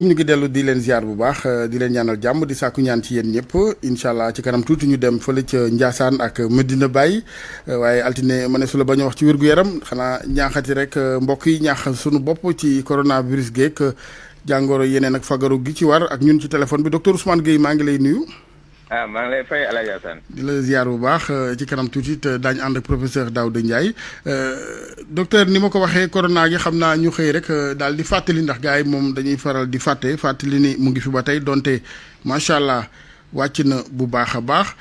ñu ngi dellu di leen ziar bu baax di leen ñaanal jàmm di sàkku ñaan ci yéen ñëpp incha allah ci kanam tuuti ñu dem fële ca Ndiassane ak Medina Baye waaye altine ma ne su la bañ a wax ci wér-gu-yaram xanaa ñaaxati rek mbokk yi ñaax sunu bopp ci coronavirus geek jàngoro yeneen ak fagaru gi ci war ak ñun ci téléphone bi docteur Ousmane Gueye maa ngi lay nuyu. maa ngi lay fay El Hadj Assane di la ziar bu baax ci kanam tuuti te daañu ànd ak professeur Daouda Ndiaye docteur ni ma ko waxee corona gi xam naa ñu xëy rek daal di fàttali ndax gars yi moom dañuy faral di fàttali ni mu ngi fi ba tey donte macha allah wàcc na bu baax a baax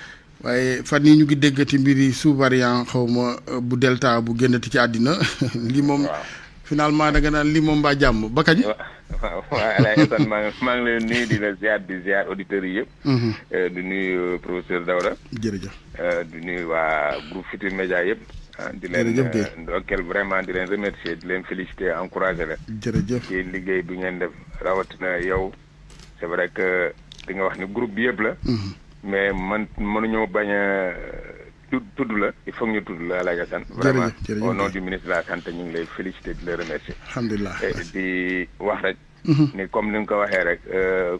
waaye fan yi ñu ngi déggati mbiri sous variant xaw ma bu delta bu génnati ci àddina lii moom. finalement da nga naan lii moom mbaa jàmm ba kañ. waaw El Hadj Assane maa ngi lay nuyu di la ziar auditeurs yi yëpp. di nuyu professeur Daouda. jërëjëf. di nuyu waa groupe Futurs Médias yëpp. di leen ndokkeel vraiment di leen remercier di leen féliciter encourager la. jërëjëf ci liggéey bi ngeen def rawatina yow c'est vrai que di nga wax ni groupe bi yëpp la. mais man mënuñoo bañ a. tudd la il faut ñu tudd la El Hadj Assane vraiment au nom du ministre de la santé ñu ngi lay féliciter di la remercier. alhamdulilah di wax rek. ni comme ni nga ko waxee rek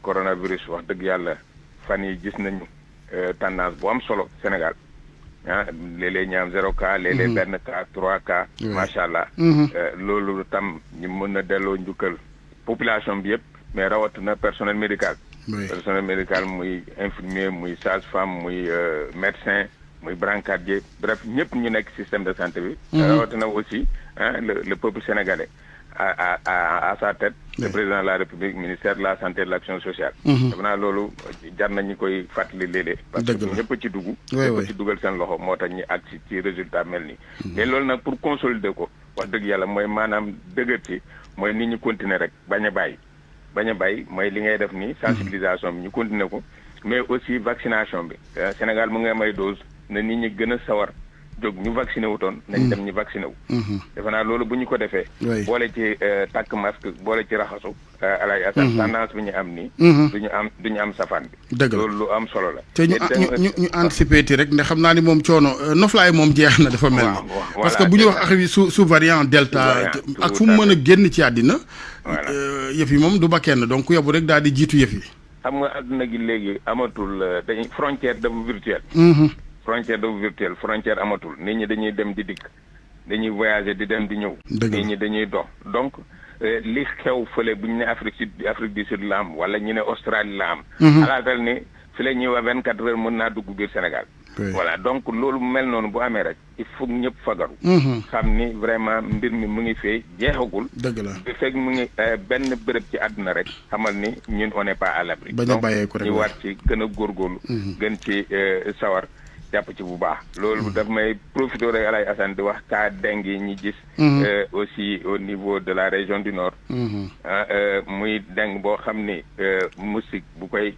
coronavirus wax dëgg yàlla fan yi gis nañu tendance bu am solo Sénégal léeg-léeg ñu am 0 cas léeg-léeg benn cas 3 cas. macha allah. loolu tam ñu mën a delloo njukkal population bi yëpp mais rawatina personnel médical. personnel médical muy infirmier muy sage-femme muy médecin. muy brancardier bref ñëpp ñu nekk système de santé bi. rawatina aussi le peuple sénégalais à sa tête. le président de la république ministère de la santé et de l'action sociale. def naa loolu jar na ñu koy fàttali léeg-léeg. parce que ñëpp ci dugg. ñëpp ci dugal seen loxo moo tax ñu àgg ci résultat mel nii. mais loolu nag pour consolider ko wax dëgg yàlla mooy maanaam dëgër ci mooy nit ñi continuer rek bañ a bàyyi mooy li ngay def nii sensibilisation bi ñu continuer ko mais aussi vaccination bi Sénégal mu ngi am ay dose. na nit ñi gën a sawar jóg ñu vacciné wutoon nañ dem ñu vacciné wu. defe naa loolu bu ñu ko defee. boole ci takk masque boole ci raxasu. El Hadj Assane tendance bi ñu am nii. du ñu am safaan bi. dëgg la loolu lu am solo la. te ñu anticiper ti rek ndax xam naa ni moom coono noflaay moom jeex na dafa mel ni. parce que bu ñu wax ak sous variant delta ak fu mu mën a génn ci àddina. yëf yi moom du ba kenn donc yobu rek daal di jiitu yëf yi. xam nga àdduna gi léegi amatul dañuy frontière dafa virtuelle. frontière amatul nit ñi dañuy dem di dikk dañuy voyager di dem di ñëw. nit ñi dañuy dox donc li xew fële bu ñu ne Afrique du Sud la am wala ñu ne Australie la am. xalaatal ni fi la ñuy wax 24 heures mën naa dugg biir Sénégal. voilà donc loolu mel noonu bu amee rek il faut ñëpp fagaru. xam ni vraiment mbir mi mu ngi fee jeexagul. dëgg la bu fekk mu ngi benn bërëb ci àdduna rek xamal ni ñun on n'est pas à l'abri. bañ a bàyyeeku rek ñu war ci gën a góorgóorlu. gën ci sawar. jàpp ci bu baax loolu daf may profité rek El Hadj Assane di wax cas dengue yi ñi gis aussi au niveau de la région du nord muy dengue boo xam ni moustique bu koy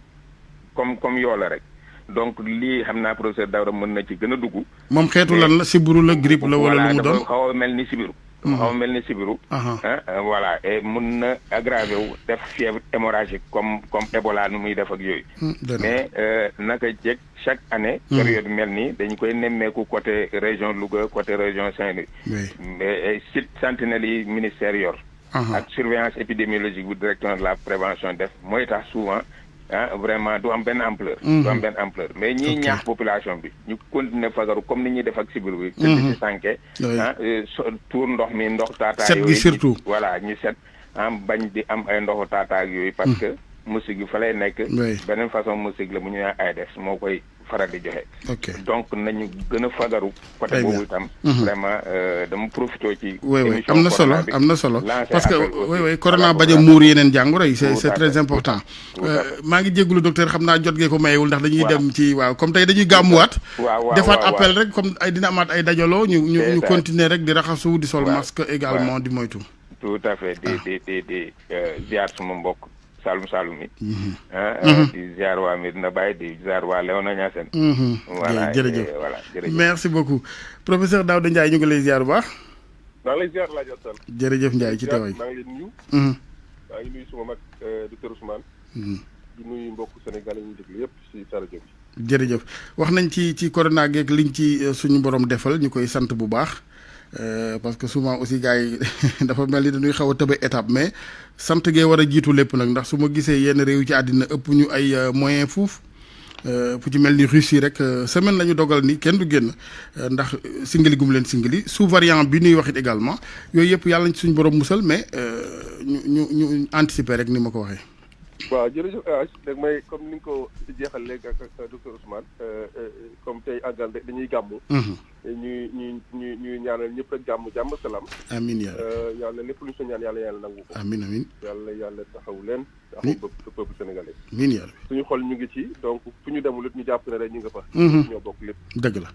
comme yoo la rek donc lii xam naa professeur Daouda mën na ci gën a dugg moom xeetu lan la sibiru la grippe la wala lu mu doon xaw a mel ni sibiru voilà et mun na aggravé wu def fièvre hémorragique comme Ebola nu muy def ak yooyu mais naka jekk chaque année période mel nii dañu koy nemmeeku côté région Louga côté région Saint-Louis mais site sentinelle yi ministère yor ak surveillance épidémiologique bu direction de la prévention def mooy tax souvent vraiment du am benn ampleur mais ñiy ñaax population bi ñu continuer fagaru comme ni ñuy def ak sibiru bi tëdd ci sànke tuur ndox taataa set gi surtout voilà ñu set bañ di am ay ndoxu taataa yooyu parce que musique bi fa lay nekk beneen façon musique la bu ñu naan AIDS moo koy faral di joxe donc nañu gën a fagaru côté boobu itam vraiment dama profité ci am na solo parce que corona bañ a muur yeneen jàngoro yi c'est très important maa ngi jégalu docteur xam naa jot gee ko mayewul ndax dañuy dem ci comme tey dañuy gàmmuwaat defaat appel rek comme ay dina amaat ay dajaloo ñu continuer rek di raxasu di sol masque également di moytu tout à fait di ziar suma mbokk Saalum yi. di ziar waa Medina Baye di ziar waa Léona Niassène. jërëjëf merci beaucoup professeur Daouda Ndiaye ñu ngi lay ziar bu baax. maa ngi lay ziar El Hadj Assane. jërëjëf Ndiaye ci teewaay. maa ngi leen nuyu. maa ngi nuyu suma mag docteur Ousmane. di nuyu mbokku Sénégal yi ñu déglu yëpp ci sa rajo bi. jërëjëf wax nañ ci corona geeg liñ ci suñu borom defal ñu koy sant bu baax. parce que souvent aussi gars yi dafa mel ni dañuy xaw a tëbe étape mais sant gee war a jiitu lépp nag ndax su ma gisee yenn réew ci àddina ëpp ñu ay moyens fuuf fu ci mel ni Russie rek semaine la ñu dogal ni kenn du génn ndax singali gum leen singali sous variant bi ñuy wax it également yooyu yëpp yàlla nañ ci suñu borom musal mais ñu anticiper rek ni ma ko waxee. waaw jërëjëf léegi may comme ni nga ko jeexal léegi ak docteur Ousmane comme tey àggal dañuy gàmmu. ñuy ñaanal ñëpp rek jàmm salaam. amiin yàlla lépp lu ñu sa ñaan yàlla nangu ko. amiin yàlla taxawu leen. taxawu peuple sénégalais. amiin yàlla suñu xol ñu ngi ci donc fu ñu demul it ñu jàpp ne rek ñu nga fa. ñoo bokk lépp. dëgg la.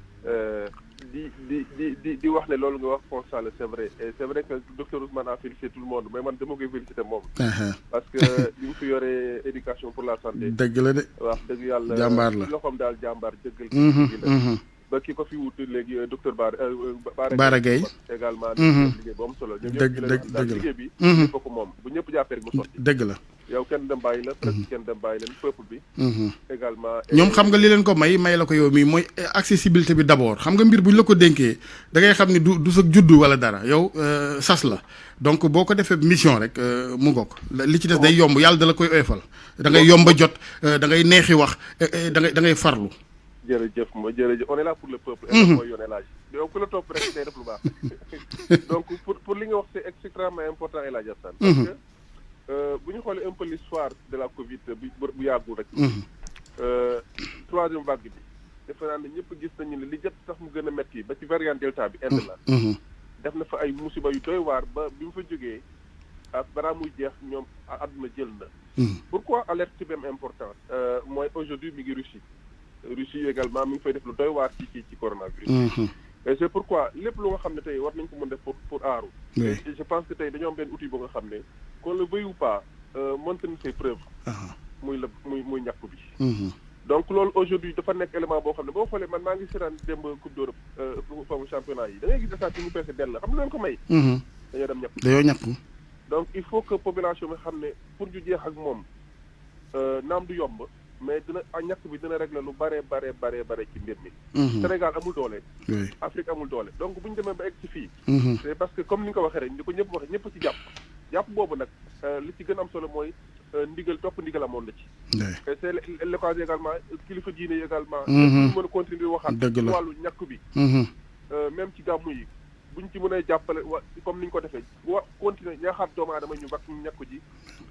di wax ne loolu nga wax constat la c'est vrai et c'est vrai que docteur Ousmane a félicité tout le monde mais man dama koy félicité moom. parce que li mu fi yore éducation pour la santé. dëgg la de. wax dëgg yàlla jàmbaar la loxoom daal jàmbaar dëggal. ba ki ko fi wut léegi docteur Bara Gueye également. liggéey bu am solo. dëgg la liggéey bi. ñëpp ko moom bu ñëpp jàppee rek mu sotti. dëgg la. yow kenn dem bàyyi la presque kenn dem bàyyi leen peuple bi. également ñoom xam nga li leen ko may la ko yow mii mooy accessibilité bi d'abord xam nga mbir bu ñu la ko dénkee da ngay xam ni du sa juddu wala dara yow sas la donc boo ko defee mission rek mu ngoog li ci des day yomb yàlla da la koy oyofal da ngay yomb a jot da ngay neexi wax da ngay farlu. jërëjëf on est là pour le peuple. et mooy yoon élage yow ku la topp rek day def lu baax. donc pour li nga wax c'est extrêmement important El Hadj Assane. parce que bu ñu xoolee un peu l'histoire de la Covid bu yàggul rek. Troisième vague bi defe naa ne ñëpp gis nañu ne li jot sax mu gën a métti ba ci variant delta bi Inde la. def na fa ay musiba yu doy waar ba bi mu fa jógee ak balaa muy jeex ñoom àdduna jël na. pourquoi alerte ci même importance. mooy aujourd'hui mi ngi Russie également mi ngi fay def lu doy waar ci coronavirus. et c'est pourquoi lépp lu nga xam ne tey war nañ ko mën def pour aaru. et je pense que tey dañoo am benn outil bu nga xam ne qu'on le veuille ou pas montre na ses preuves. muy muy ñàkk bi. donc loolu aujourd'hui dafa nekk élément boo xam ne boo xoolee man maa ngi seetaan démb coupe d'Europe foofu championnat yi da ngay gis état bi mu peese dell la xam nga leen ko may. dañoo dem ñàkk. dañoo ñàkk. donc il faut que population bi xam ne pour ñu jeex ak moom naam du yomb. mais dina ñàkk bi dina régler lu bare ci mbir mi. Sénégal amul doole. Afrique amul doole donc bu ñu demee ba egg ci fii. c'est parce que comme ni nga ko waxee rek ni ko ñëpp waxee ñëpp ci jàpp boobu nag li ci gën am solo mooy topp ndigal amoon na ci. et c'est l'occasion également kilifa diine yi également. ñu mën a continuer waxaat. dëgg la ci wàllu ñàkk bi. même ci gàmmu yi buñ ci mën a jàppale comme ni ñu ko defee continuer ñaaxaat doomu aadama ñu wax ñu ñàkk ji.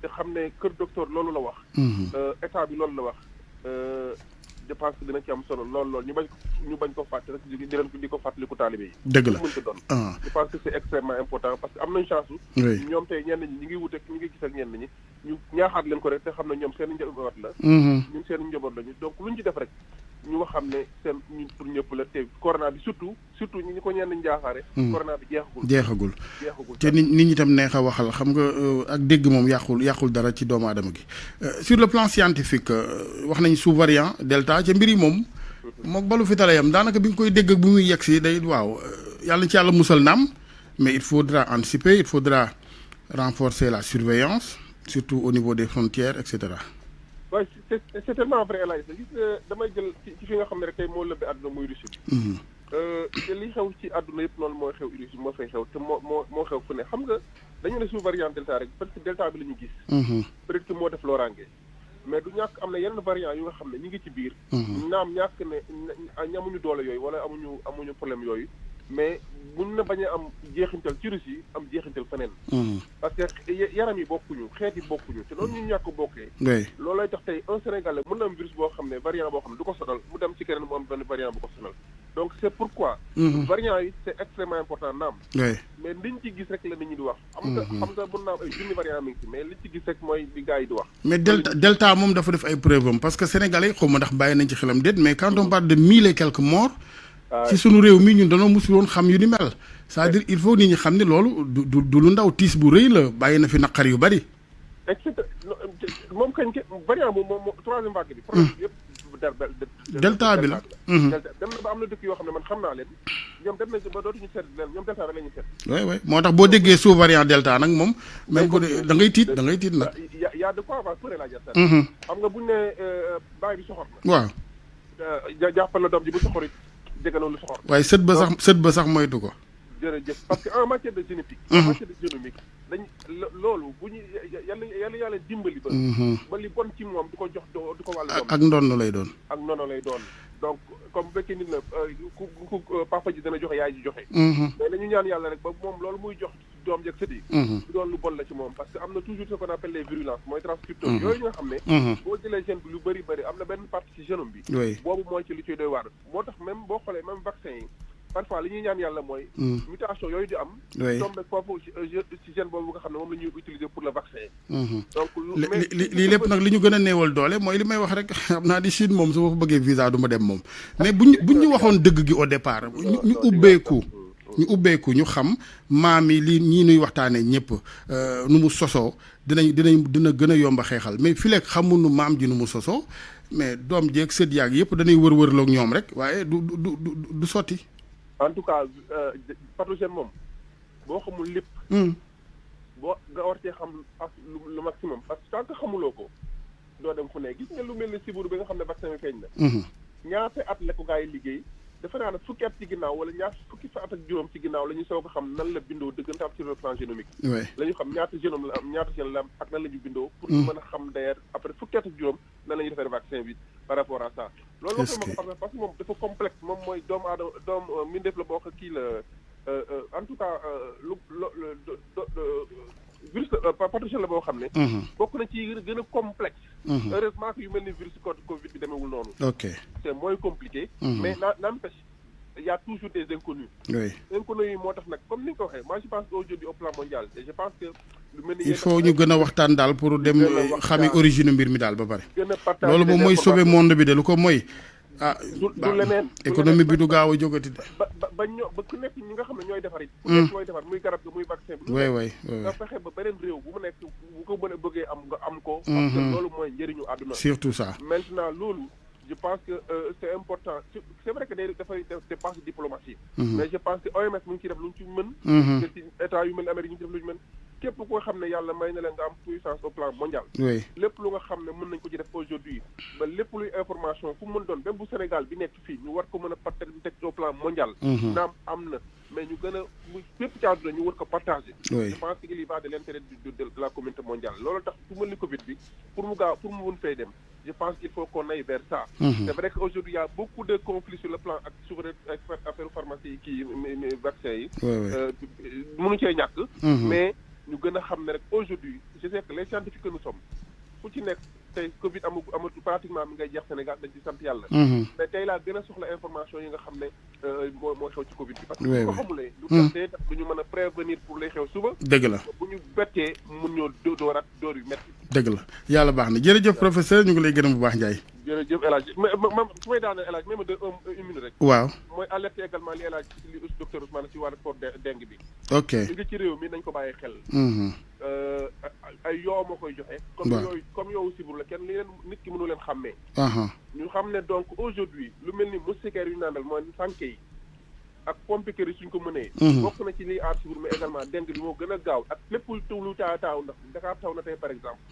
te xam ne kër docteur loolu la wax. état bi loolu la wax. je pense que dina ci am solo lool ñu bañ ko fàtte rek di ko fàttaliku taalibe yi. dëgg la mënta doon. je pense que c'est extrêmement important parce que am nañ chance. ñoom tey ñenn ñi ñu ngi wute ñu ngi gis ak ñenn ñi ñu ñaaxaat leen ko rek te xam ne ñoom seen njaboot la. ñun seen njaboot lañu donc luñ ci def rek ñu wax xam ne seen ñun pour ñëpp la te corona bi surtout ñi ko ñenn njaaxaare. corona bi jeexagul. te nit ñi tam neex a waxal xam nga ak dégg moom yàqul dara ci doomu aadama gi. sur le plan scientifique wax nañ sous variant delta ca mbir yi moom. mook balu fi tala yam daanaka bi nga koy dégg ak bu muy yegg si day waaw yàlla ci yàlla musal naam mais il faudra anticiper il faudra renforcer la surveillance surtout au niveau des frontières et cetera. waaw c'est tellement vrai El Hadj gis damay jël ci fi nga xam ne rek tey moo lëbbee àdduna muy Russie bi. te li xew ci àdduna yëpp noonu mooy xew Russie moo fay xew te moo xew fu ne xam nga dañu ne sous variant delta rek parce que delta bi la ñu gis. peut-être que moo def loraange. mais du ñàkk am na yenn variant yu nga xam ne ñu ngi ci biir. naam ñàkk ne amuñu doole yooyu wala amuñu problème yooyu mais mun na bañ a am jeexintal ci Russie am jeexintal feneen. parce que yaram yi bokkuñu xeet yi bokkuñu te loolu ñu ñàkk bokkee. loolu lay tax tey un Sénégalais mën na am virus boo xam ne variant boo xam ne du ko sonal mu dem ci keneen mu am benn variant bu ko sonal donc c'est pourquoi. variant yi c'est extrêmement important naam. mais liñ ci gis rek la nit ñi di wax. xam nga mën naa am ay junni variant mi ngi ci mais liñ ci gis rek mooy li gars yi di wax. mais delta moom dafa def ay preuve am parce que sénégalais xaw ma ndax bàyyi nañ ci xelam déet mais quand on parle de 1000 et quelques morts. ci sunu réew mi ñun dañoo mosul woon xam yu ni mel. c'est-à-dire il faut nit ñi xam ne loolu du lu ndaw tiis bu rëy la bàyyi na fi naqar yu bari. et cetera moom kañ variant moom troisième vague bi. problème yëpp delta bi la. delta dem na ba am na dëkk yoo xam ne man xam naa leen ñoom dem nañ ba dootuñu seet leen ñoom delta rek la ñuy seet. oui moo tax boo déggee sous variant delta nag moom. même bu dee da ngay tiit nag. y a de quoi avoir peur la jàpp. xam nga buñ ne baay bi soxor na. waaw. jàppal na doom ji bu soxor it jege na lu soxor. waaye sët ba sax moytu ko. jërëjëf parce que en matière de génétique. en matière de génomique dañ loolu bu ñu yàlla dimbali ba. ba li bon ci moom du ko jox du ko wàllu doom. ak ndono lay doon. ak ndono lay doon donc comme bu fekkee nit la ku papa ji dana joxe yaay ji joxe. mais dañu ñaan yàlla rek ba moom loolu muy jox doom jeeg sët yi. du doon lu bon la ci moom parce que am na toujours ce qu'on appelle les virulences mooy transcriptome yooyu nga xam ne. boo jëlee gène bi lu bëri am na benn partie ci génome bi. boobu mooy ci li ciy doy waar. moo tax même boo xoolee même vaccin yi. parfois li ñuy ñaan yàlla mooy. mutation yooyu di am. tombé foofu ci gène boobu nga xam ne moom la ñuy utiliser pour le vaccin. donc lii lépp nag li ñu gën a néewal doole mooy li may wax rek xam naa di Chine moom su ma fa bëggee visa du ma dem moom mais buñ ñu waxoon dëgg gi au départ. ñu ubbeeku ñu xam maam yi lii ñii nuy waxtaanee ñëpp nu mu sosoo dina gën a yomb a xeexal mais fi lekk xamuñu maam ji nu mu sosoo mais doom jeeg sët yaag yëpp danay wër-wërloog ñoom rek waaye du sotti. en tout cas pathogène moom boo xamul lépp. boo nga war cee xam lu maximum parce que tant que xamuloo ko doo dem fu ne gis nga lu mel ni sibiru bi nga xam ne vaccin bi feeñ na. ñaata at la ko gaa yi liggéey dafa naa ne fukki at ci ginnaaw wala fukki at ak juróom ci ginnaaw la ñu soog a xam nan la bindoo dëggantaan sur le plan génomique. la ñu xam ñaata génome la am ñaata gène la am ak nan la ñu bindoo. pour ñu mën a xam d'ailleurs après fukki at ak juróom nan la ñuy defee vaccin bi par rapport à ça. loolu moo koy ma parce que moom dafa complexe moom mooy doomu aadama mbindeef la boo xam kii la en tout cas virus pathogène la boo xam ne. bokk na ci gën a complexe. heureusement que yu mel ni virus Covid bi demeewul noonu. ok c'est moins compliqué. mais n'empêche il y a toujours des inconnus. inconnus yi moo tax nag comme ni nga ko waxee moi je pense qu'aujourd'hui au plan mondial et je pense que. lu mel ni il faut ñu gën a waxtaan daal pour dem xami origine mbir mi daal ba pare. gën a partager loolu moom mooy sauver monde bi de lu ko mooy. du leneen économie bi du gaaw a jógati de. ba ku nekk ñi nga xam ne ñooy defar it. ku nekk ñooy defar muy garab gi muy vaccin bi. way nga fexe ba beneen réew bu mu nekk bu ko mën a bëggee am nga am ko. parce que loolu mooy njëriñu àdduna. surtout ça. maintenant loolu je pense que c'est important c'est vrai que dafay dépasse diplomatie. mais je pense que OMS mu ngi ciy def lu ñu ci mën. te ci état yu mel ni Amérique ñu ci def lu ñu mën. képp koo xam ne yàlla may na leen nga am puissance au plan mondial. lépp lu nga xam ne mën nañ ko ci def aujourd'hui ba lépp luy information fu mu mën doon même bu Sénégal bi nekk fii ñu war ko mën a partager teg au plan mondial. naam am na mais ñu gën a fépp ci àdduna ñu war ko partager. je pense qu'il y va de l'intérêt de la communauté mondiale loolu tax fu mel ni Covid bi pour mu mën fay dem je pense qu'il faut qu'on aille vers ça. c'est vrai que aujourd'hui il y a beaucoup de conflits sur le plan ak souveraineté affaire pharmacie kii vaccin yi. mënu cee ñàkk. mais ñu gën a xam ne rek aujourd'hui je sais que les scientifiques que nous sommes fu ci nekk tey Covid amatu pratiquement mi ngay jeex Sénégal dañ ci sant yàlla. mais tey laa gën a soxla information yi nga xam ne moo xew ci Covid bi. parce que bu ko xamulee. lu tax tax du ñu mën a prévenir pour lay xew suba. dëgg la bu ñu bettee mun ñoo dooraat door yu métti. dëgg la yàlla baax na jërëjëf professeur ñu ngi lay gërëm bu baax Ndiaye. jërëjëf El Hadj ma su may daaneel El Hadj même une minute rek. waaw mooy alerter également li El Hadj li docteur Ousmane si wàllu port dengue bi. ok li nga ci réew mi nañ ko bàyyi xel. ay yoo moo koy joxe. comme yow sibur la kenn li leen nit ki mënu leen xàmmee. ñu xam ne donc aujourd'hui lu mel ni moustiquaire yu nandal mooy sànke yi ak pompiterie suñ ko mënee. bokk na ci liy aar sibur mais également dengue bi moo gën a gaaw ak lépp lu taaw ndax Dakar taw na tey par exemple.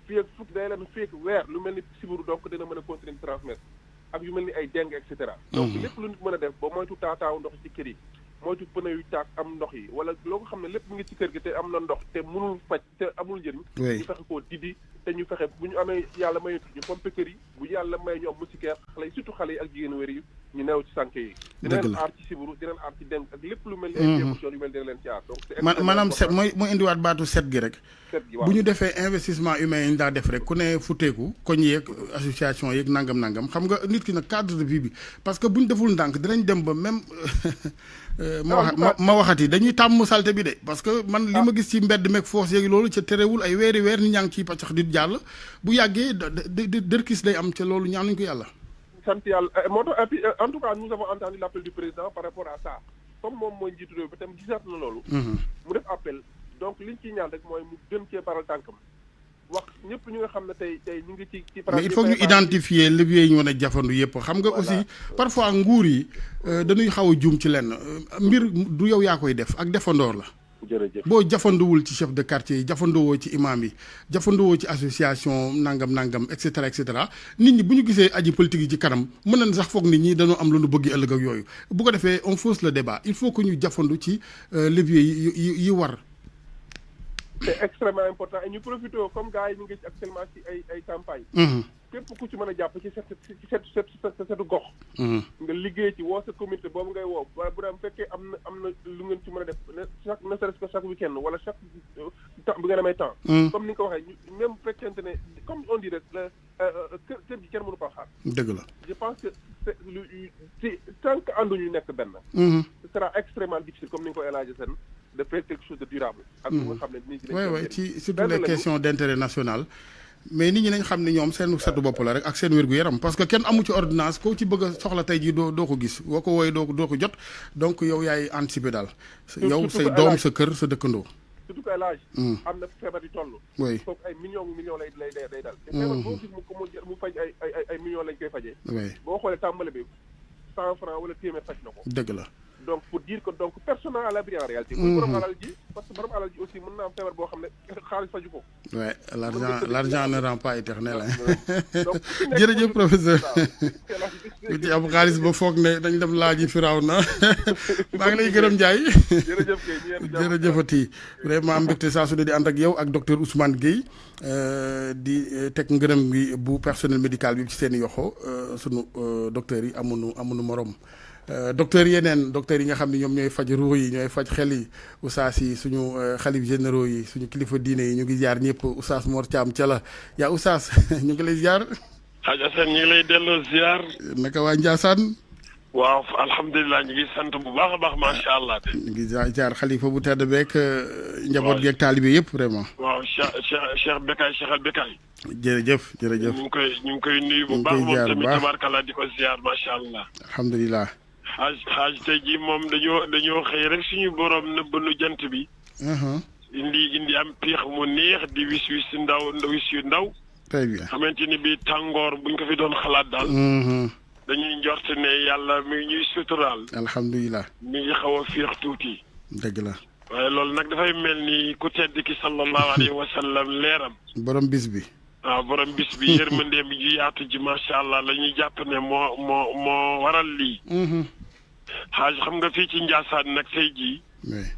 fii ak fukk day leen fii ak weer lu mel ni siburu donc dina mën a continuer di transmettre ak yu mel ni ay dengue et cetera. donc lépp lu nit mën a def ba moytu taataaw ndox ci kër yi moytu pneu yu taak am ndox yi wala loo ko xam ne lépp mu ngi ci kër gi te am na ndox te mënul faj te amul njëriñ. ñu fexe koo didi te ñu fexe bu ñu amee yàlla may ñu pompe kër yi bu yàlla may ñu am moustiquaire xale yi surtout xale yi ak jigéen wér yi ñu neew ci sànke yi. dina leen aar ci siburu dina leen aar ci dengue ak lépp lu mel ni ay précautions yu mel dina leen ci aar donc maanaam set mooy indiwaat baatu set gi rek. bu ñu defee investissement humain yi ñu daa def rek ku ne futeeku koñ yeeg association yeeg nangam xam nga nit ki nag cadre de vie bi parce que bu ñu deful ndànk dinañ dem ba même ma waxati dañuy tàmm salte bi de parce que man li ma gis ci mbedd meeg foos yeeg loolu ca terewul ay weer ni ñaa ngi ciy pàccax di jàll bu yàggee dërkis day am ca loolu ñaanuñ ko yàlla. sant yàlla moo tax et puis en tout cas nous avons entendu l'appel du président par rapport à ça comme moom mooy njiitu réew bi tam gisaat na loolu. mu def appel. donc liñ ciy ñaan rek mooy mu gën cee baral tànkam wax ñëpp ñu nga xam ne tey ñu ngi ci mais il faut ñu identifier levier yi ñu mën a jafandu yëpp xam nga aussi parfois nguur yi dañuy xaw a juum ci lenn mbir du yow yaa koy def ak defandoor la jërëjëf boo jafanduwul ci chef de quartier yi jafanduwoo ci imam yi jafanduwoo ci association nangam et cetera nit ñi bu ñu gisee aji politique yi ci kanam mën nañ sax foog nit ñi dañoo am lu ñu bëgg ëllëg ak yooyu bu ko defee on fausse le débat il faut que ñu jafandu ci levier yi war. c'est extrêmement important et ñu profité comme gars yi ñu ngi ci actuellement ci ay campagne képp ku ci mën a jàpp ci setu gox nga liggéey ci woo sa communauté boobu ngay woo waaye bu dee fekkee am na lu ngeen ci mën a def ne serait-ce que chaque week-end wala chaque temps bi nga demee temps comme ni nga ko waxee même fekkente ne comme on dit rek kër gi kenn mënu ko xaar dëgg la je pense que c'est tant que ànduñu nekk benn ce sera extrêmement difficile comme ni nga ko élagé seen de faire quelque chose de durable ak nga xam ne nit ñi oui ci surtout les questions d'intérêt national mais nit ñi nañ xam ne ñoom seen setu bopp la rek ak seen wér-gu-yaram parce que kenn amu ci ordonnance koo ci bëgg a soxla tey jii doo ko gis boo ko wooyee doo ko jot donc yow yaay anticiper daal yow say doom sa kër sa dëkkandoo surtout que l'âge am na feebar yu toll oui kooku ay millions lay dal te feebar boo gis mu faj ay millions lañ koy fajee oui boo xoolee tàmbali bi 100 francs wala téeméer faj na ko dëgg la donc pour dire que donc personne à l'abri en réalité muy borom alal ji parce que borom alal ji aussi mën naa am feebar boo xam ne xaalis faju ko ouais l'argent ne rend pas éternel jërëjëf professeur ku ci am xaalis ba foog ne dañ dem laaji Firawna maa ngi lay gërëm Ndiaye jërëjëfati vraiment am mbégte saa su ne di ànd ak yow ak docteur Ousmane Gueye di teg ngërëm gi bu personnel médical bi ci seen yoxo sunu docteurs yi amuñu morom docteur yeneen docteur yi nga xam ne ñoom ñooy faj ruux yi ñooy faj xel yi oustaz yi suñu xalif généraux yi suñu kilifa diine yi ñu ngi ziar ñëpp oustaz Mor Thiam ca la yaa oustaz ñu ngi lay ziar. Hadj Assane ñu ngi lay delloo ziar. naka waa Ndiassane. waaw alhamdulilah ñu ngi sant bu baax a baax macha allah. ñu ngi ziar xalifa bu tedd beeg njaboot geeg taalibe yëpp vraiment. waaw Cheikh Bekay Cheikh al Bekay. jërëjëf. ñu ngi koy nuyu bu baax moom tamit tabarkalla di ko ziar macha allah. alhamdulilah. xaaj tey jii moom dañoo xëy rek suñu borom nëbb nu jant bi. indi am piix mu neex di wis yu ndaw. très bien xamante ni bii tàngoor buñ ko fi doon xalaat daal. dañuy njort ne yàlla mi ngi ñuy suturaal. alhamdulilah. mi ngi xaw a féex tuuti. dëgg la. waaye loolu nag dafay mel ni ku tedd ki sallallahu alayhi wa sallam leeram. borom bis bi. waaw borom bis bi yërmandeem bi ju yaatu ji macha allah la ñuy jàpp ne moo waral lii. xaaj xam nga fii ci Ndiassane nag tey jii.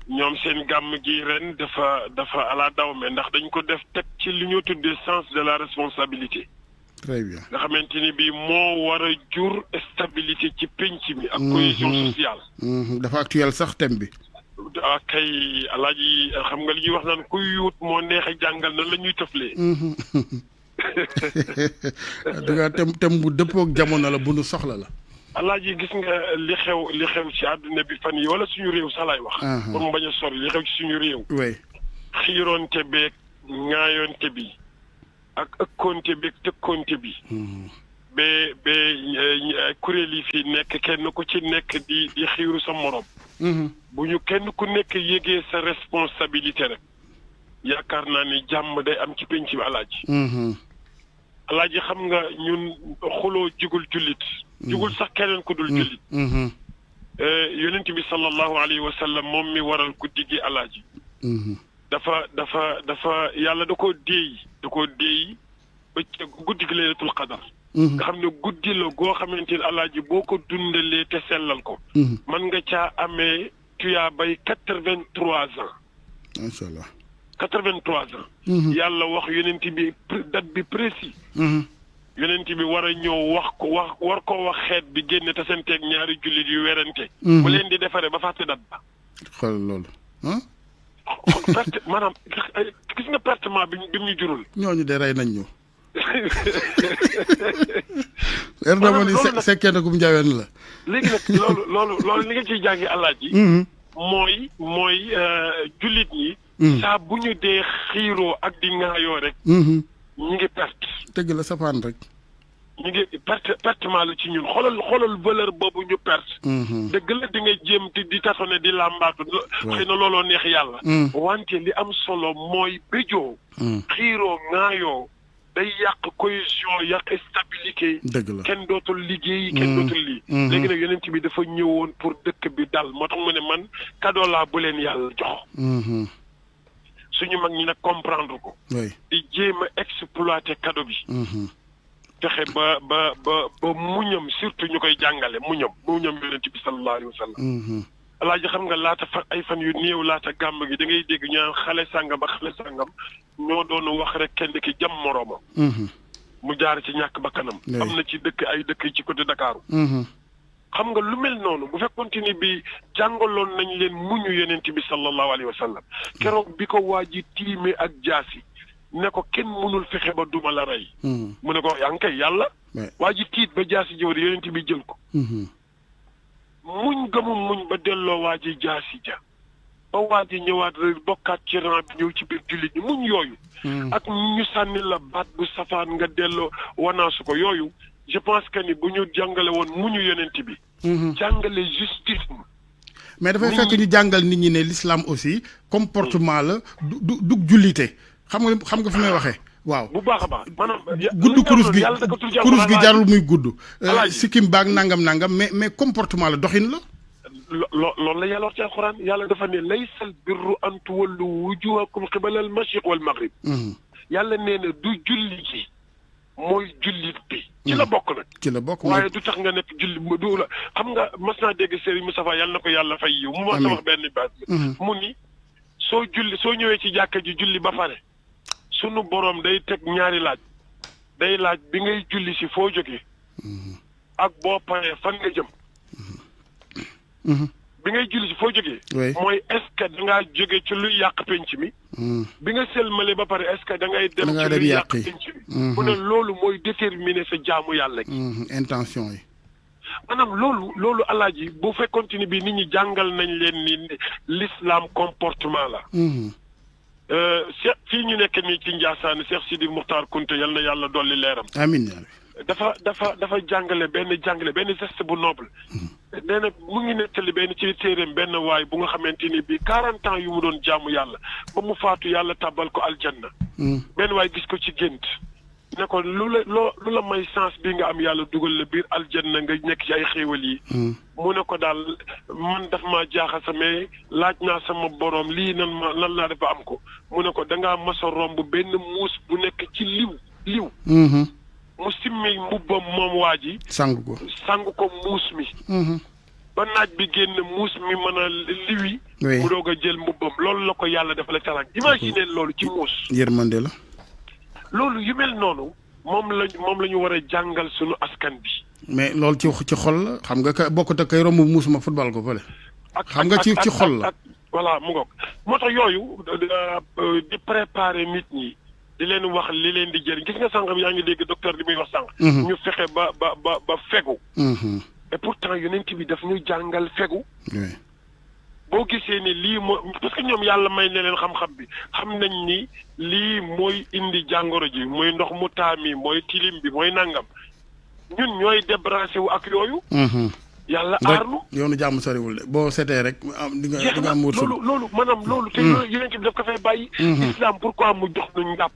ñoom seen gàmm gi ren dafa ala dawme ndax dañ ko def teg ci li ñu tuddee sens de la responsabilité. très bien nga xamante ni bii moo war a jur stabilité ci penc mi. ak cohésion sociale. dafa actuel sax thème bi. ak kay alaaji xam nga li ñuy wax naan kuy yuut moo neex a jàngal nan la ñuy tëflee. da thème bu dëppook jamono la bu nu soxla la. alaaji gis nga li xew ci àdduna bi fan yi wala suñu réew sax laay wax. pour mu bañ a sori li xew ci suñu réew. oui. xiiroonte beeg ŋaayoonte bi ak ëkkoonte beeg tëkkoonte bi. ba kuréel yi fi nekk kenn ku ci nekk di xiiru sa morom. bu ñu kenn ku nekk yégee sa responsabilité rek yaakaar naa ni jàmm day am ci penc bi alaaji. alaaji xam nga ñun xuloo jugul jullit. jugul sax keneen ku dul jullit. yonent bi sallallahu alayhi wa sallam moom mi waral guddi gi alaaji. dafa yàlla da koo déey ba guddi gi laylatul qadar. nga xam ne guddi la goo xamante ne alaaji boo ko dundalee te sellal ko. man nga caa amee tuyaa bay 83 ans. macha allah. 83 ans. yàlla wax yonent bi date bi précis. yonent bi war a ñëw war ko wax xeet bi génne te seen teeg ñaari jullit yu werante. bu leen di defaree ba fàtte date ba. xool loolu. perte maanaam gis nga pertement bi mu ñu jurul. ñooñu de rey nañ ñu. leer na ma ni sekkee na kum njaween la. léegi nag loolu li nga ciy jàngi alaaji. mooy jullit ñi. saa bu ñu dee xiiroo ak di ŋaayoo rek. ñu ngi perte. dëgg la sapaan rek. ñu ngi pertement la ci ñun xoolal valeur boobu ñu perte. dëgg la di nga jéem di tatone di làmbaatu. xëy na looloo neex yàlla. wante li am solo mooy béjoo. xiiroo ŋaayoo day yàq cohésion yàq stabilité. dëgg la kenn dootul liggéey kenn dootul lii. léegi nag yonent bi dafa ñëwoon pour dëkk bi dal moo tax mu ne man cadeau laa bu leen yàlla jox. suñu mag ñi nag comprendre ko. di jéem a exploiter cadeau bi. fexe ba muñam surtout ñu koy jàngale muñam yonent bi sallallahu alayhi wa sallam. alaaji xam nga laata ay fan yu néew laata gàmm gi da ngay dégg ñaan xale sàngam ak xale sàngam ñoo doon wax rek kenn ki jam moroomam. mu jaar ci ñàkk bakkanam. am na ci dëkk ay dëkk ci côté Dakar. xam nga lu mel noonu bu fekkoon ni bi jàngaloon nañ leen muñu yonent bi sallallahu alayhi wa sallam keroog bi ko waa ji tiime ak jaasi ne ko kenn mënul fexe ba duma la rey. mu ne ko yaa ngi koy yàlla. waa ji tiit ba jaasi jëw de yonent bi jël ko. muñ gëmum muñ ba delloo waa ji jaasi ja ba waa ji ñëwaat rek bokkaat ci rang bi ñëw ci biir jullit ñi muñ yooyu. ak ñu sànni la baat bu safaan nga delloo wanaasu ko yooyu je pense que ni bu ñu jàngale woon muñu yonent bi. jàngale justice. mais dafay fekk ñu jàngal nit ñi ne l'islam aussi comportement la du jullite xam nga fi may waxee. waaw bu baax a baax maanaam. gudd kurus gi jarul muy gudd. sikkim baag nangam mais comportement la doxin la. loolu la yàlla wax ci alxuraan yàlla dafa ne laysal birru an tuwallu wujuhakum qibala al mashriq wal maghrib. yàlla nee na du julli ji mooy jullit bi. ci la bokk nag. ci la bokk waaye du tax nga nekk julli du la xam nga mas naa dégg Serigne Moustapha yàlla na ko yàlla fay yiw mu mas a wax benn baat mu ni soo ñëwee ci jàkka ji julli ba pare. sunu boroom day teg ñaari laaj day laaj bi ngay julli si foo jógee ak boo paree fan nga jëm bi ngay julli si foo jógee mooy est-ce que da ngaa jóge ci luy yàq penc mi bi nga sëlmale ba pare est-ce que da ngay dem ci luy yàq penc mi mu ne loolu mooy déterminer sa jaamu yàlla gi intention yi maanaam loolu alaaji bu fekkoon ni bi nit ñi jàngal nañ leen ni l'islam comportement la Cheikh fii ñu nekk nii ci Ndiassane Cheikh Sidi Muxtaar Kunte yal na yàlla dolli leeram. amiin. dafa jàngale benn geste bu noble. nee na mu ngi nettali benn ci téereem benn waay bu nga xamante ni bii 40 ans yu mu doon jaamu yàlla ba mu faatu yàlla tàbbal ko aljanna. benn waay gis ko ci gént. ne ko lu la may sens bi nga am yàlla dugal la biir aljanna nga nekk ci ay xéewal yi. mu ne ko daal man daf maa jaaxal sa mais laaj naa sama boroom lii nan laa def ba am ko mu ne ko dangaa mas a romb benn muus bu nekk ci liw. mu simmi mbubbam moom waa ji. sang ko muus mi. ba naaj bi génn muus mi mën a liwi. mu doog a jël mbubbam loolu la ko yàlla dafa la talaan imagine loolu ci muus. yërmande la. loolu yu mel noonu moom la ñu war a jàngal suñu askan bi. mais loolu ci xol la xam nga ka bokkut ak kay romb muusuma football ko fële. xam nga ci xol la. voilà mu ngoog moo tax yooyu di préparer nit ñi di leen wax li leen di jëriñ gis nga sànq yaa ngi dégg docteur di muy wax sànq. ñu fexe ba fegu. et pourtant yonent bi daf ñu jàngal fegu. boo gisee ni lii moo parce que ñoom yàlla may na leen xam-xam bi xam nañ ni lii mooy indi jàngoro ji mooy ndox mu taami mooy tilim bi mooy nangam ñun ñooy débarrassé wu ak yooyu. yàlla aarnu yoonu jàmm soriwul de boo setee rek di nga am wërsëg loolu maanaam loolu te yonent bi daf ko fay bàyyi. islam pourquoi mu jox nu njàpp.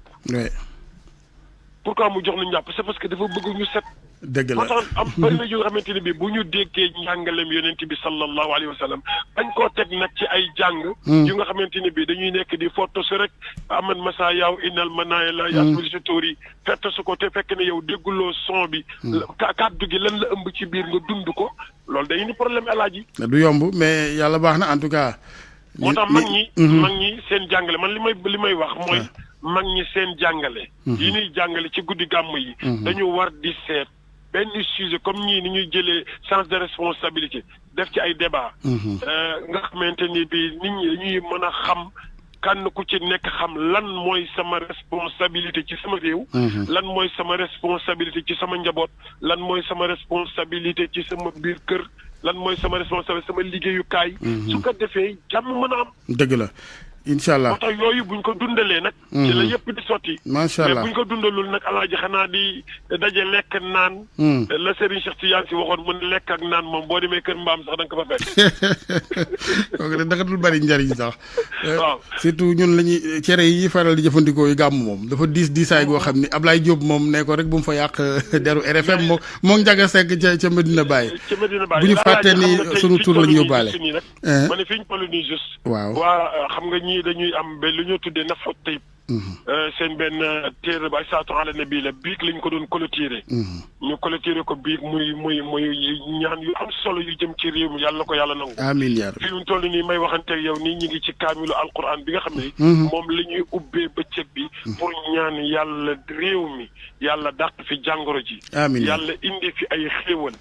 pourquoi mu jox nu njàpp c'est parce que dafa bëgg ñu set. dëgg la moo tax am bëri na yu nga xamante ne bi bu ñu déggee njàngaleem yonent bi sallallahu alayhi wa sallam bañ koo teg nag ci ay jàng yu nga xamante ne bi dañuy nekk di foto su rek aman masa yaaw innal manaaya la yasmali sa tóor yi fett su ko te fekk ne yow dégguloo son bi kàddu gi lan la ëmb ci biir nga dund ko loolu day indi problème alaaji du yomb mais yàlla baax na en tout cas moo tax mag ñi seen jàngale man li may wax mooy mag ñi seen jàngale yi ñuy jàngale ci guddi gàmm yi dañu war di seet benn sujet comme ñii ni ñuy jëlee sens de responsabilité def ci ay débat nga xamante ni bi nit ñi dañuy mën a xam kan ku ci nekk xam lan mooy sama responsabilité ci sama réew lan mooy sama responsabilité ci sama njaboot lan mooy sama responsabilité ci sama biir kër lan mooy sama responsabilité sama liggéeyukaay su ko defee jàmm mën a am dëgg la incha allah moo tax yooyu buñ ko dundalee nag. ci la yëpp di sotti. macha allah mais buñ ko dundalul nag alaaji xanaa di daje lekk naan. la Serigne Cheikh Tidiane si waxoon mu ne lekk ak naan moom boo demee kër mbaam sax da nga ko fa fekk. kooku de dafa dul bari njariñ sax. waaw surtout ñun la ñuy cere yi faral di jëfandikoo yu gàmm moom dafa diisaay goo xam ni Ablaye Diop moom ne ko rek bu mu fa yàq deru RFM moo Njaga Sekk ca Medina Baye. ca Medina Baye bu ñu fàttee ni sunu tur la ñu yóbbaale. ma ne fi ñu toll nii juste. waaw waa xam nga ñii dañuy am ba lu ñu tuddee nafa tayib. seen benn téere ba ay saatu ala nabi la biig lañ ko doon clôturer. ñu clôturer ko biig muy ñaan yu am solo yu jëm ci réew mi yàlla na ko yàlla nangu. amiin yaa rabbi. fi mu toll nii may waxante yow nii ñu ngi ci kaamilu alquran bi nga xam ne. moom la ñuy ubbee bëccëg bi. pour ñaan yàlla réew mi yàlla dàq fi jàngoro ji. amiin yàlla indi fi ay xéewal.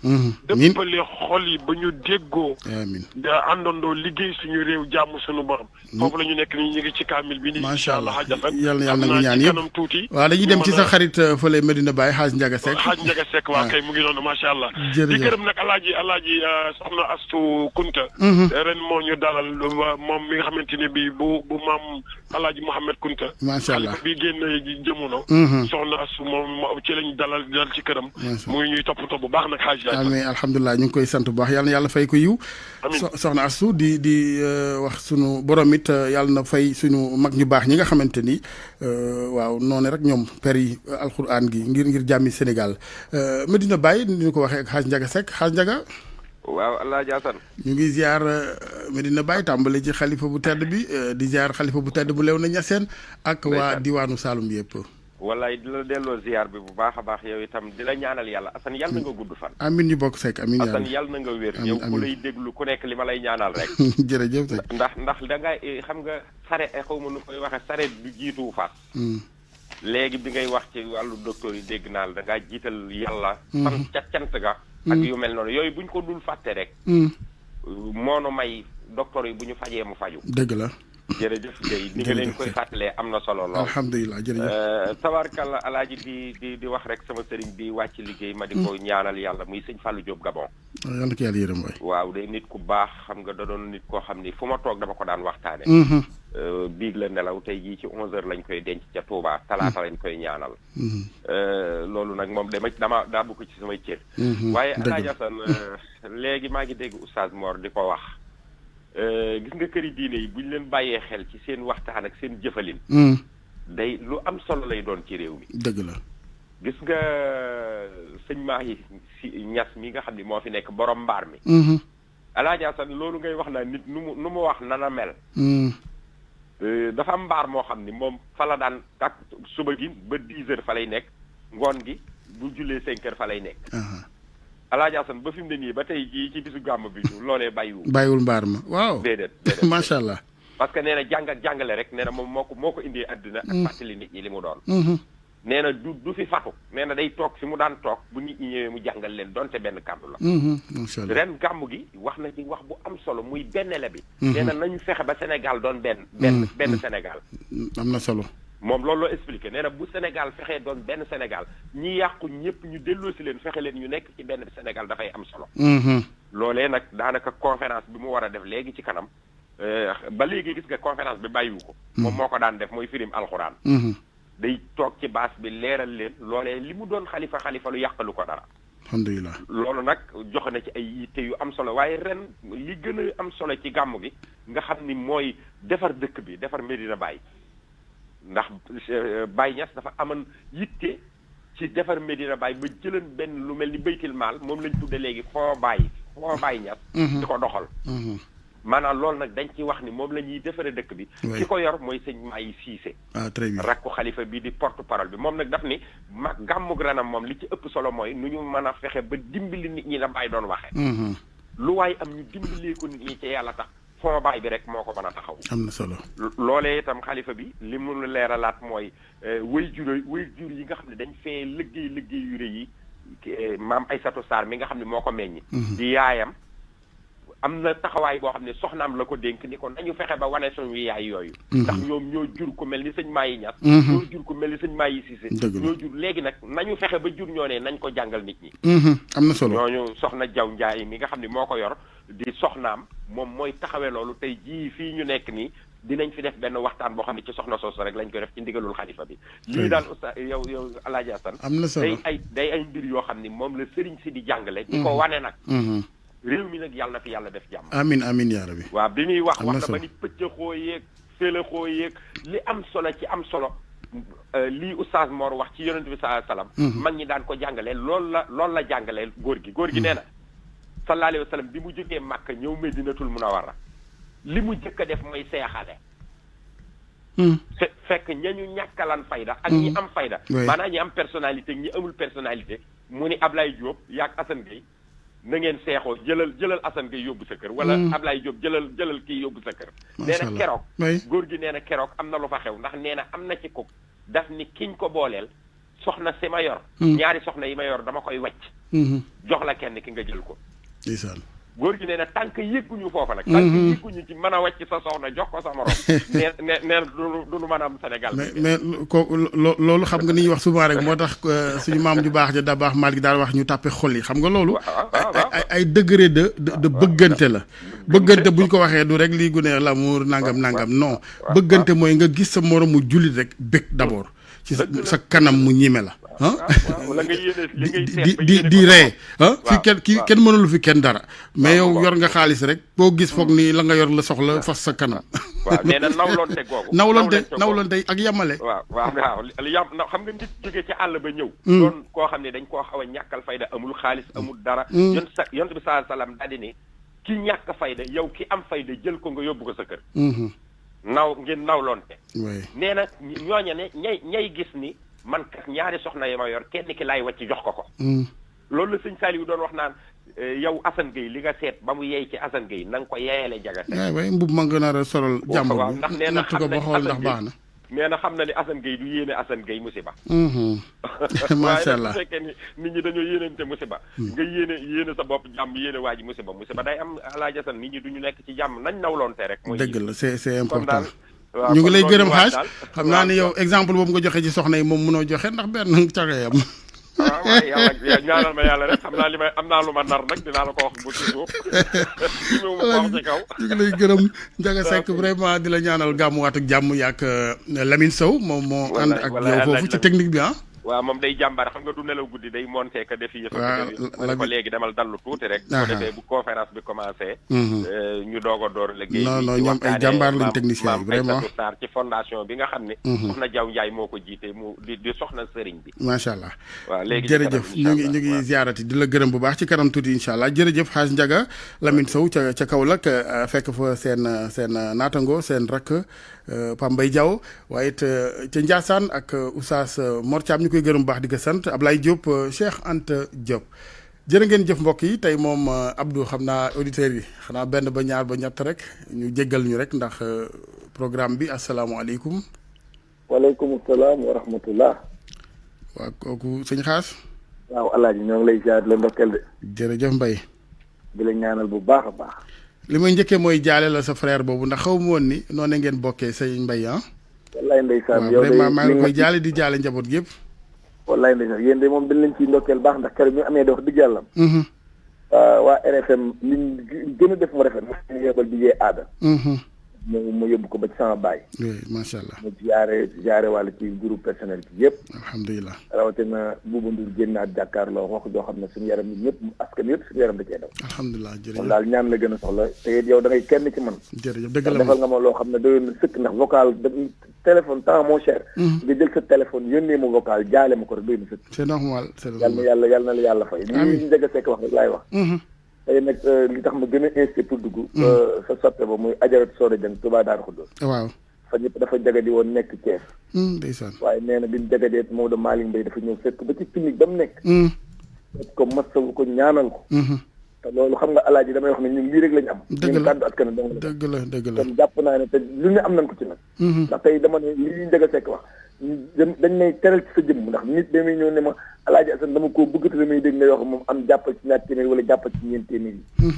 dëppale xol yi ba ñu déggoo. amiin da àndandoo liggéey suñu réew jàmm suñu borom. foofu la ñu nekk nii ñu ngi ci kaamil bi. macha allah nii yàlla na ngi ñaan yëpp tuuti. waaw dañuy dem ci sa xarit fële Medina Baye Hadj Ndiaga Seck. Hadj Ndiaga Seck waaw kay mu ngi noonu macha allah. jërëjëf di gërëm nag alaaji soxna Astu Kunta. ren moo ñu dalal moom mi nga xamante ne bii bu maam alaaji Mouhamed Kunta. macha allah bi génn jamono. soxna Astu moom ci lañ dalal ci këram. mu ngi ñuy toppatoo bu baax nag Hadj. amiin alhamdulilah ñu ngi koy sant bu baax yàlla na yàlla fay ko yiw. amiin soxna Astu di wax sunu borom it yàlla na fay sunu mag ñu baax ñi nga xamante ni waaw noonu rek ñoom per yi alxuraan gi ngir jàmmi Sénégal Medina Baye ni ñu ko waxee ak Hadj Ndiaga Seck Hadj Ndiaga. waaw El Hadj Assane. ñu ngi ziar Medina Baye tàmbale ci xalifa bu tedd bi di ziar xalifa bu tedd bu Léona Niassène ak waa diwaanu Saloum yëpp. wallaay di la delloo ziar bi bu baax a baax yow itam di la ñaanal yàlla Assane yàlla na nga gudd fan. amiin ñu bokk Seck amiin Assane yàlla na nga wér. yow ku lay déglu ku nekk li ma lay ñaanal rek. jërëjëf Seck. ndax da nga xam nga sare xaw ma nu koy waxee sare du jiitu fas. léegi bi ngay wax ci wàllu docteur yi dégg naa la da ngaa jiital yàlla. fan ca cant ga. ak yu mel noonu yooyu buñ ko dul fàtte rek. moonu may docteur yi bu ñu fajee mu faju. dëgg la. jërëjëf Guèye ni nga leen koy fàttalee am na solo lool. alhamdulilah jërëjëf. tabarkalla alaaji di wax rek sama sëriñ bi wàcc liggéey ma di ko ñaanal yàlla muy sëñ Fallou Diop Gabon. yal na ko yàlla yërëm waay. waaw day nit ku baax xam nga da doon nit koo xam ni fu ma toog dama ko daan waxtaane biig la nelaw tey jii ci 11h lañ koy denc ca Touba talaata lañ koy ñaanal. loolu nag moom dama daa bokk ci samay cër. waaye alaaji Assane léegi maa ngi dégg oustaz Mor di ko wax. gis nga këri diine yi bu ñu leen bàyyee xel ci seen waxtaan ak seen jëfalin. day lu am solo lay doon ci réew mi. dëgg la. gis nga sëñ Mahi si Ñas mi nga xam ni moo fi nekk borom mbaar mi. Alaaji Asan loolu ngay wax naa nit nu mu wax nana mel. dafa am mbaar moo xam ni moom fa la daan tak suba gi ba 10h fa lay nekk ngoon gi bu jullee 5h fa lay nekk. Alaaji Asan ba fi mu ne nii ba tey jii ci bisu gàmm bi loolee bàyyiwul mbaar ma waaw déedéet macha allah. parce que nee na jàng ak jàngale rek nee na moom moo ko indee àddina ak fàttali nit ñi li mu doon. nee na du fi fatu nee na day toog fi mu daan toog bu nit ñi ñëwee mu jàngal leen donte benn kàddu la. macha allah ren gàmm gi wax na ci wax bu am solo muy bennele bi. nee na nañu fexe ba Sénégal doon benn Sénégal. am na solo. moom loolu loo expliqué nee na bu Sénégal fexee doon benn Sénégal ñi yàqu ñëpp ñu delloo si leen fexe leen ñu nekk ci benn Sénégal dafay am solo. loolee nag daanaka conférence bi mu war a def léegi ci kanam ba léegi gis nga conférence bi bàyyiwu ko. moom moo ko daan def mooy firim alxuraan. day toog ci baas bi leeral leen loolee li mu doon xalifa lu yàqalu ko dara. alhamdulilah. loolu nag joxe na ci ay yitte yu am solo waaye ren li gën a am solo ci gàmmu gi nga xam ni mooy defar dëkk bi defar Medina Baye. ndax Baye Niass dafa amoon yitte ci defar Medina Baye ba jëlan benn lu mel ni baytil maal moom lañ tudde léegi foo Baye Niass di ko doxal maanaam loolu nag dañ ci wax ni moom la ñuy defaree dëkk bi ki ko yor mooy sëñ Mayi Cissé très bien rakku xalifa bi di porte parole bi moom nag daf ni gàmmug renam moom li ci ëpp solo mooy nu ñu mën a fexe ba dimbali nit ñi la Baye doon waxee lu waaye am ñu dimbalee ko nit ñi ci yàlla tax foo Baye bi rek moo ko mën a taxaw. am na solo. loolee itam xalifa bi li mu leeralaat mooy way jur yi nga xam ne dañ fee liggéey yu rëy yi maam Aïssatou Sarr mi nga xam ne moo ko meññ. di yaayam am na taxawaay boo xam ne soxnaam la ko dénk ni ko nañu fexe ba wane suñu yaay yooyu. ndax ñoom ñoo jur ko mel ni sëñ Mayi Ñas. ñoo jur ko mel ni sëñ Mayi Cissé. ñoo jur léegi nag nañu fexe ba jur ñoo ne nañ ko jàngal nit ñi. am na solo ñooñu soxna Jaw Njaay mi nga xam ne moo ko yor di soxnaam moom mooy taxawee loolu tey jii fii ñu nekk nii dinañ fi def benn waxtaan boo xam ne ci soxna soosu rek lañ koy def ci ndigalul xalifa bi. lii daal oustaz yow Alaaji Asan am na solo day ay mbir yoo xam ni moom la sëriñ si di jàngale. di ko wane nag. réew mi nag yàlla na fi yàlla def jàmm. amiin amiin yaa rabbi. waaw bi muy wax na ba ni pëccëxoo yeeg félaxoo yeeg li am solo ci am solo. lii oustaz Mor wax ci yonent bi sallallahu alayhi wasallam mag ñi daan ko jàngalee loolu la jàngalee góor gi nee na sallallahu alayhi wasallam bi mu jógee Màkka ñëw Medinatul Munawwara li mu jëkk a def mooy seexale fekk ñañu ñàkkalan fayda ak ñi am fayda maanaam ñi am personnalité ñi amul personnalité mu ni Ablaye Diop yaag Assane Gueye na ngeen seexoo jëlal Assane Gueye yóbbu sa kër wala Ablaye Diop jëlal kii yóbbu sa kër nee na keroog góor gi nee na keroog am na lu fa xew ndax nee na am na ci ko daf ni kiñ ko booleel soxna si ma yor ñaari soxna yi ma yor dama koy wàcc jox la kenn ki nga jël ko ndeysaan góor gi nee na tànk yëgguñu foofa nag tànk yëgguñu ci mën a wàcc sa soxna jox ko sa morom nee duñu mën a am Sénégal mais ko loolu xam nga ni ñuy wax souvent rek moo tax suñu maam ju baax ja da baax Malick daal wax ñu tàppe xol yi xam nga loolu ay degré de bëggante la bëggante buñ ko waxee du rek lii gune l'amour nangam non bëggante mooy nga gis sa moromu jullit rek bëgg d'abord ci sa kanam mu ñime la wala nga yéene li ngay seet di ree fii kenn mënulu fi kenn dara mais yow yor nga xaalis rek boo gis foog ni la nga yor la soxla fas sa kanam waaw nee na nawlonte googu nawlonte ak yamale waaw xam nga nit jóge ci àll ba ñëw doon koo xam ne dañ koo xaw a ñàkkal fayda amul xaalis amul dara yonent bi sallallahu alayhi wasallam daal di ne ki ñàkk fayda yow ki am fayda jël ko nga yóbbu ko sa kër ngeen nawlonte nee na ñooña ne ñay gis ni man kat ñaari soxna yi ma yor kenn ki laay wàcc jox ko loolu la sëñ Saliou doon wax naan yow Assane Gueye li nga seet ba mu yey ci Assane Gueye na nga ko yeeyale Njaga Seck waaye mbub ma gën a solal jàmbur waaw ndax nee na xam ko ba xool ndax baax na nee na xam na ni Assane Gueye du yéene Assane Gueye musiba macha allah waaye bu fekkee ni nit ñi dañoo yéenante musiba nga yéene sa bopp jàmm yéene waa ji musiba day am Alaaji Asan nit ñi duñu nekk ci jàmm nañ nawloonte rek mooy dëgg la c'est important ñu ngi lay gërëm xaaj xam naa ni yow exemple boobu nga joxe ci soxna yi moom mënoo joxe ndax benn cagayam waaw waaye yàlla ñaanal ma yàlla rek xam naa li may am naa lu ma nar nag dinaa la ko wax bu ci suuf mu wax ci kaw ñu ngi lay gërëm Ndiaga Seck vraiment di la ñaanal gàmmuwaat ak jàmm yaak Lamine Sow moom moo ànd ak yow foofu ci technique bi waaw moom day jàmbar xam nga du nelaw guddi day monté ka def yëf ma ko léegi demal dallu tuuti rek bu defee bu conférence bi commencé ñu doog a door liggéey non ñoom ay jàmbaar lañ technicien yi vraiment Sarr ci fondation bi nga xam ne soxna Jaw Njaay moo ko jiite mu di soxna sëriñ bi macha allah waaw léegi jërëjëf ñu ngi ziarati di la gërëm bu baax ci kanam tuuti incha allah jërëjëf xaaj Ndiaga Lamine Sow ca Kaolack fekk fa seen naatango seen rakk Pambay Diaw waaye it ca Ndiassane ak Oustaz Mor Thiam ñu koy gërëm baax di ko sant Ablaye Diop Cheikh Anta Diop jërë ngeen jëf mbokk yi tey moom Abdou xam naa auditeurs yi xanaa benn ba ñaar ba ñett rek ñu jéggal ñu rek ndax programme bi asalaamaaleykum. waaleykum salaam wa rahmatullah. waaw kooku sëñ Xaas. waaw Alaaji ñoo ngi lay ziar la ndokkeel de. jërëjëf Mbaye. di la ñaanal bu baax a baax. li may njëkkee mooy jaale la sa frère boobu ndax xaw ma woon ni noonu ngeen bokkee sëñ Mbaye wallaay ndeysaan yow vraiment maa ngi koy jaale di jaale njaboot gi yëpp. wallaay ndeysaan yéen de moom dañ leen ciy ndokkeel baax ndax keroog mi amee dox digg yàlla. waa RFM liñ gën a def mu rafet ñu yebal di jee aada. mu yóbbu ko ba ci sama baay. oui macha allah. mu jaare wàll ci groupe personnel bi yëpp. alhamdulilah. rawatina Bouba Ndour génnaat jàkkaarloo wax joo xam ne suñu yaram yi ñëpp askan yëpp suñu yaram da cee daw. alhamdulilah jërëjëf kon daal ñaan la gën a soxla te it yow da ngay kenn ci man. jërëjëf dëgg la defal nga ma loo xam ne doyoon na sëkk ndax vocal téléphone temps moo cher. nga jël sa téléphone yónnee ma vocal jaale ma ko rek doy na sëkk. c'est normal c'est normal yàlla na la yàlla fay. amiin li Ndiaga Seck wax rek laay wax. tey nag li tax ma gën a insisté pour dugg. sa soppe ba muy Ajaratu Soda Dieng Touba Darou Khoudoss. waaw. fa ñëpp dafa jagadi woon nekk Thiès. ndeysaan. waaye nee na bi mu jagadee Maodo Malick Mbaye dafa ñëw fekk ba ci clinique ba mu nekk. fekk ko masawu ko ñaanal ko. te loolu xam nga alaaji damay wax ne ñun lii rek lañu am. dëgg la kàddu askan wi dëgg la dëgg la kon jàpp naa ne te lu ñu am nañ ko ci nag. ndax tey dama ne lii Ndiaga Seck wax dañ may teral ci sa jëmm ndax nit damay ñëw ne ma alaaji Assane dama koo bëgg te damay dégg nga wax moom am jàppal ci ñaar téeméer wala jàppal ci ñeent téeméer yi.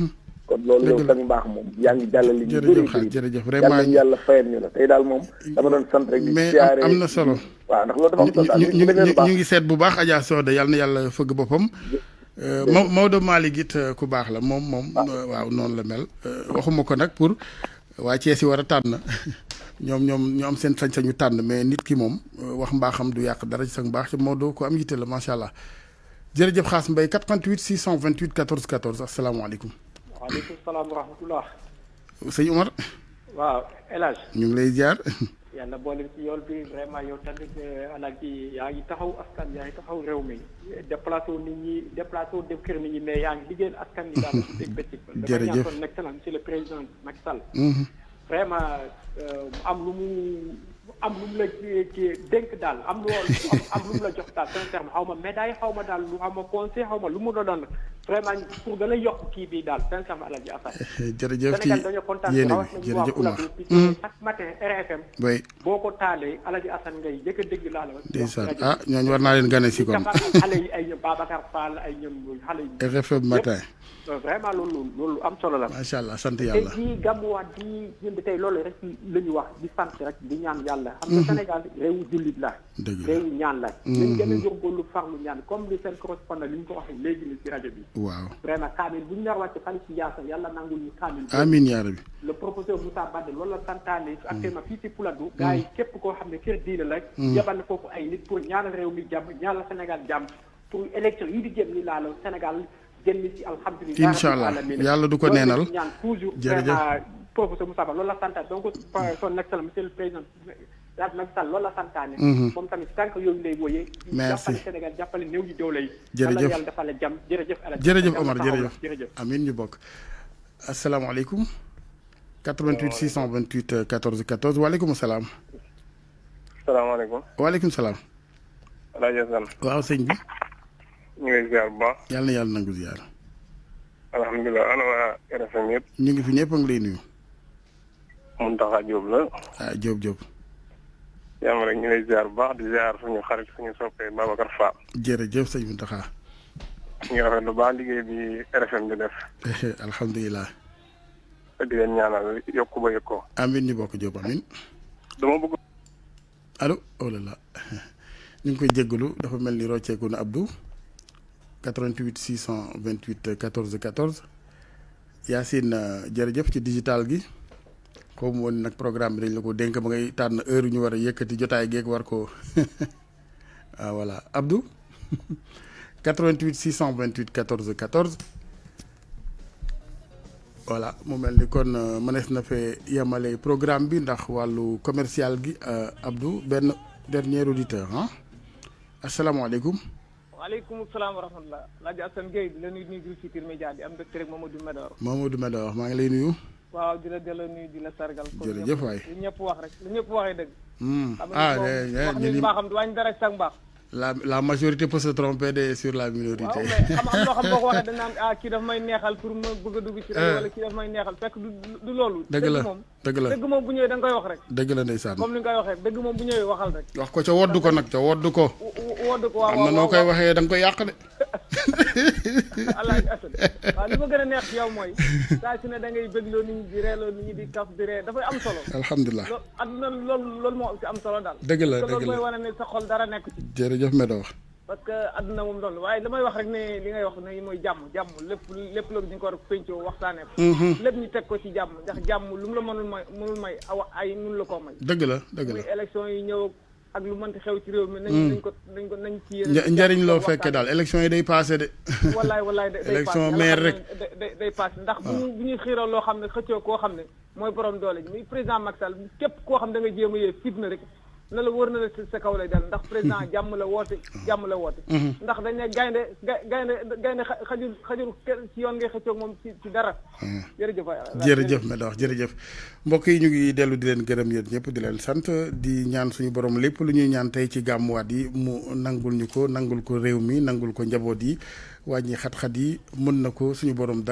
kon loolu yow sax mbaax moom yaa ngi jàllale ñu bëri jërëjëf vraiment yàlla fayal ñu la tey daal moom dama doon sant rek di siyaare mais am na solo waaw ndax loolu dafa am solo daal ñu ngi seet bu baax Adja Soda yàlla na yàlla fëgg boppam Maodo Malick it ku baax la moom waaw noonu la mel waxuma ko nag pour waa Thiès yi war a tànn ñoom ñu am seen sañ-sañu tànn mais nit ki moom wax mbaaxam du yàq dara ci sa mbaax ci Maodo ko am yitte la macha allah jërëjëf Xaas Mbaye 88 628 14 14 asalaamaaleykum. waaleykum salaam wa rahmatullah. sëñ Omar. waaw El Hadj. ñu ngi lay ziar. yàlla boole ci yool bi vraiment yow tamit Alaaji yaa ngi taxaw askan yaa ngi taxaw réew mi déplacé wu nit ñi déplacé wu dem kër nit ñi mais yaa ngi liggéeyal askan yi daal ci dégg bëccëg. jërëjëf dama ñaan son excellence monsieur le président Macky Sall. vraiment am lu mu la ci dénk daal am lu mu la jox daal sincèrement xaw ma médaille xaw ma daal lu xaw ma conseil xaw ma lu mu doon vraiment pour gën a yokk kii bi daal sincèrement Alaaji Assane. jërëjëf ci Sénégal dañoo kontaan yéen jërëjëf Omar. chaque matin RFM. oui boo ko taalee Alaaji Assane ngay jëkk a dégg laa la. ndeysaan ah ñooñu war naa leen gane si kon. xale yi ay ñoom Babacar Fall ay ñoom xale yi. RFM matin. vraiment loolu am solo la. macha allah sant yàlla. te di gàmmuwaat di ñun tey loolu rek la ñu wax di sant rek di ñaan yàlla. xam nga Sénégal réewu jullit la. dëgg réewu ñaan la. ñu gën a góorgóorlu farlu ñaan comme li seen correspondant li ñu ko waxee léegi nii ci rajo bi. waaw vraiment kaamil bu ñu nar wàcc fan ci yaasa yàlla nangul ñu kaamil. amiin yaa rabbi. le professeur Moussa Bade loolu la santaane actuellement fii ci Pouladou. gars yi képp koo xam ne kër diine la. yabal na foofu ay nit pour ñaanal réew mi jàmm ñaanal Sénégal jàmm pour élection yi di jëm ni laa la Sénégal génn ci alhamdulilah. incha allah yàlla du ko neenal. ñaan toujours jërëjëf vraiment professeur Moussa Bade loolu la santaane donc son excellence monsieur le président daal Macky Sall loolu la santaane. moom tamit tànk yooyu lay wooyee. merci jàppale Sénégal jàppale néew ji doole yi. jërëjëf yàlla defal la jàmm jërëjëf. jërëjëf Omar jërëjëf amiin ñu bokk. asalaamaaleykum. 88 628 14 14 waaleykum salaam. salaamaaleykum. waaleykum salaam. El Hadj Assane. waaw sëñ bi. ñu ngi lay ziar bu baax. yàlla na yàlla nangu ziar. alhamdulilah ana waa RFM yëpp. ñu ngi fi ñëpp a ngi lay nuyu. Mountakha Diop la. ah Diop. yaa ma rek ñu lay ziar bu baax di ziar suñu xarit suñu soppee Babacar Fall. jërëjëf sëñ Mountakha. ñu ngi rafetlu lu baax liggéey bi RFM di def. alhamdulilah. di leen ñaanal yokku ba yokkoo. amiin ñu bokk Diop amiin. dama bëgg. allo oh là là ñu ngi koy jéggalu dafa mel ni rocceeku na Abdou 88 628 14 14 Yacine jërëjëf ci digital gi xaw ma woon nag programme bi dañ la ko dénk ba ngay tànn heure ñu war a yëkkati jotaay geeg war ko ah voilà Abdou 88 628 14 14 voilà mu mel ni kon mënees na fee yemale programme bi ndax wàllu commercial gi Abdou benn dernier auditeur ah asalaamaaleykum. waaleykum salaam wa rahmatulah. Laaji Assane Gueye di la nuyu Groupe Futurs Médias di am mbégte rek Mamadou Medor. Mamadou Medor maa ngi lay nuyu. waaw di la delloo nuyu di la sargal. jërëjëf waay li ñëpp wax rek li ñëpp waxee dëgg. wax ni mbaaxam du wàññi dara ak sax mbaax. la majorité peut se tromper sur la minorité. waaw mais am loo xam boo ko waxee dañ naan kii daf may neexal pour ma bëgg a dugg ci rajo wala kii daf may neexal fekk du loolu. dëgg la dëgg moom bu ñëwee da nga koy wax rek. dëgg la ndeysaan comme ni nga koy waxee dëgg moom bu ñëwee waxal rek. wax ko ca woddu ko nag ca woddu ko. woddu ko waaw am na noo koy waxee da nga koy yàq de. Alaaji Assane waaw li ma gën a neex ci yow mooy saa su ne da ngay bëggloo nit ñi di reeloo nit ñi di kaf di ree dafay am solo. alhamdulilah adduna loolu moo ci am solo daal. dëgg la dëgg la loolu mooy wane ne sa xol dara nekk ci. jërëjëf Medor. parce que adduna moom loolu waaye damay wax rek ne li ngay wax ne mooy jàmm lépp loolu ñu ko war a péncoo waxtaanee ko. lépp ñu teg ko ci jàmm ndax jàmm lu mu la mënul may ay mënul la koo may. dëgg la muy élection yi ñëw ak lu mënti xew ci réew mi. nañ ci njëriñ loo fekkee daal élection yi day passé de. wallaay day élection maire rek day passé ndax bu ñuy xiiroo loo xam ne xëccoo koo xam ne mooy borom doole ji muy président Macky Sall képp koo xam da nga jéem a yee fitna rek na la wër na la sa kaw lay dal ndax président jàmm la woote ndax dañ ne gaynde xajul ci yoon ngay xëccoo moom ci dara. jërëjëf Medor jërëjëf mbokk yi ñu ngi dellu di leen gërëm yéen ñëpp di leen sant di ñaan suñu borom lépp lu ñuy ñaan tey ci gàmmuwaat yi mu nangul ñu ko nangul ko réew mi nangul ko njaboot yi wàññi xat-xat yi mën na ko suñu borom